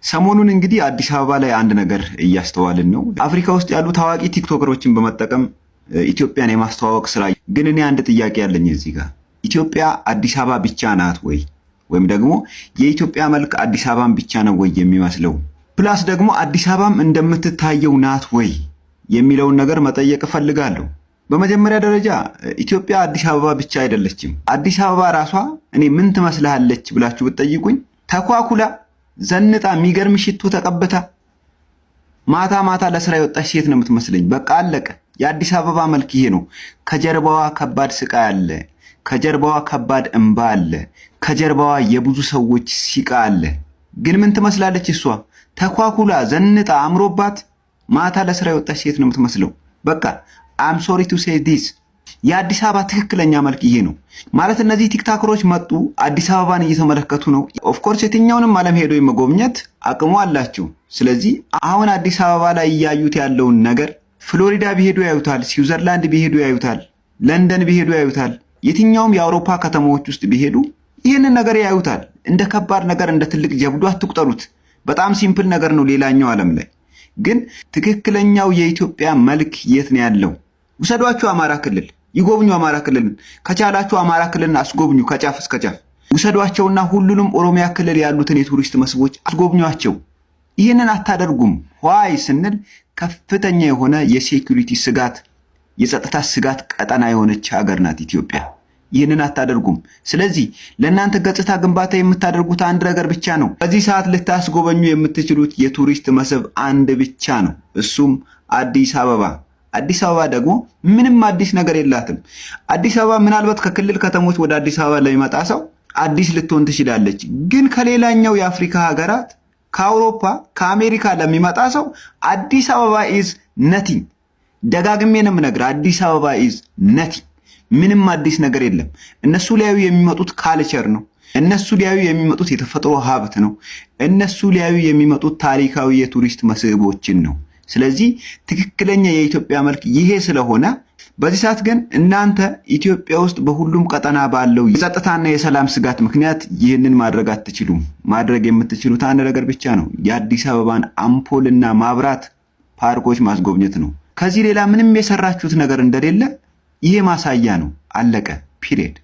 ሰሞኑን እንግዲህ አዲስ አበባ ላይ አንድ ነገር እያስተዋልን ነው። አፍሪካ ውስጥ ያሉ ታዋቂ ቲክቶከሮችን በመጠቀም ኢትዮጵያን የማስተዋወቅ ስራ። ግን እኔ አንድ ጥያቄ ያለኝ እዚህ ጋር፣ ኢትዮጵያ አዲስ አበባ ብቻ ናት ወይ? ወይም ደግሞ የኢትዮጵያ መልክ አዲስ አበባን ብቻ ነው ወይ የሚመስለው? Plus ደግሞ አዲስ አበባም እንደምትታየው ናት ወይ የሚለውን ነገር መጠየቅ እፈልጋለሁ። በመጀመሪያ ደረጃ ኢትዮጵያ አዲስ አበባ ብቻ አይደለችም። አዲስ አበባ ራሷ እኔ ምን ትመስልሃለች ብላችሁ ብትጠይቁኝ ተኳኩላ፣ ዘንጣ፣ የሚገርም ሽቶ ተቀብታ ማታ ማታ ለስራ የወጣች ሴት ነው የምትመስለኝ። በቃ አለቀ። የአዲስ አበባ መልክ ይሄ ነው። ከጀርባዋ ከባድ ስቃይ አለ። ከጀርባዋ ከባድ እንባ አለ። ከጀርባዋ የብዙ ሰዎች ሲቃ አለ። ግን ምን ትመስላለች እሷ? ተኳኩላ፣ ዘንጣ፣ አምሮባት ማታ ለስራ የወጣች ሴት ነው የምትመስለው። በቃ I'm sorry to say this፣ የአዲስ አበባ ትክክለኛ መልክ ይሄ ነው ማለት። እነዚህ ቲክታከሮች መጡ፣ አዲስ አበባን እየተመለከቱ ነው። Of course የትኛውንም ዓለም ሄዶ የመጎብኘት አቅሙ አላቸው። ስለዚህ አሁን አዲስ አበባ ላይ እያዩት ያለውን ነገር ፍሎሪዳ ቢሄዱ ያዩታል፣ ስዊዘርላንድ ቢሄዱ ያዩታል፣ ለንደን ቢሄዱ ያዩታል። የትኛውም የአውሮፓ ከተማዎች ውስጥ ቢሄዱ ይህንን ነገር ያዩታል። እንደ ከባድ ነገር፣ እንደ ትልቅ ጀብዱ አትቁጠሩት። በጣም simple ነገር ነው። ሌላኛው ዓለም ላይ ግን ትክክለኛው የኢትዮጵያ መልክ የት ነው ያለው? ውሰዷቸው አማራ ክልል ይጎብኙ። አማራ ክልልን ከቻላችሁ አማራ ክልልን አስጎብኙ፣ ከጫፍ እስከ ጫፍ ውሰዷቸውና ሁሉንም ኦሮሚያ ክልል ያሉትን የቱሪስት መስህቦች አስጎብኟቸው። ይህንን አታደርጉም። Why ስንል ከፍተኛ የሆነ የ security ስጋት፣ የጸጥታ ስጋት ቀጠና የሆነች ሀገር ናት ኢትዮጵያ። ይህንን አታደርጉም። ስለዚህ ለእናንተ ገጽታ ግንባታ የምታደርጉት አንድ ነገር ብቻ ነው። በዚህ ሰዓት ልታስጎበኙ የምትችሉት የቱሪስት መስህብ አንድ ብቻ ነው፣ እሱም አዲስ አበባ። አዲስ አበባ ደግሞ ምንም አዲስ ነገር የላትም። አዲስ አበባ ምናልባት ከክልል ከተሞች ወደ አዲስ አበባ ለሚመጣ ሰው አዲስ ልትሆን ትችላለች። ግን ከሌላኛው የአፍሪካ ሀገራት፣ ከአውሮፓ፣ ከአሜሪካ ለሚመጣ ሰው አዲስ አበባ is nothing። ደጋግሜ ነው የምነግርህ፣ አዲስ አበባ is nothing። ምንም አዲስ ነገር የለም። እነሱ ሊያዩ የሚመጡት culture ነው። እነሱ ሊያዩ የሚመጡት የተፈጥሮ ሀብት ነው። እነሱ ሊያዩ የሚመጡት ታሪካዊ የቱሪስት መስህቦችን ነው። ስለዚህ ትክክለኛ የኢትዮጵያ መልክ ይሄ ስለሆነ በዚህ ሰዓት ግን እናንተ ኢትዮጵያ ውስጥ በሁሉም ቀጠና ባለው የጸጥታና የሰላም ስጋት ምክንያት ይህንን ማድረግ አትችሉም። ማድረግ የምትችሉት አንድ ነገር ብቻ ነው፣ የአዲስ አበባን አምፖልና ማብራት ፓርኮች ማስጎብኘት ነው። ከዚህ ሌላ ምንም የሰራችሁት ነገር እንደሌለ ይሄ ማሳያ ነው። አለቀ። Period።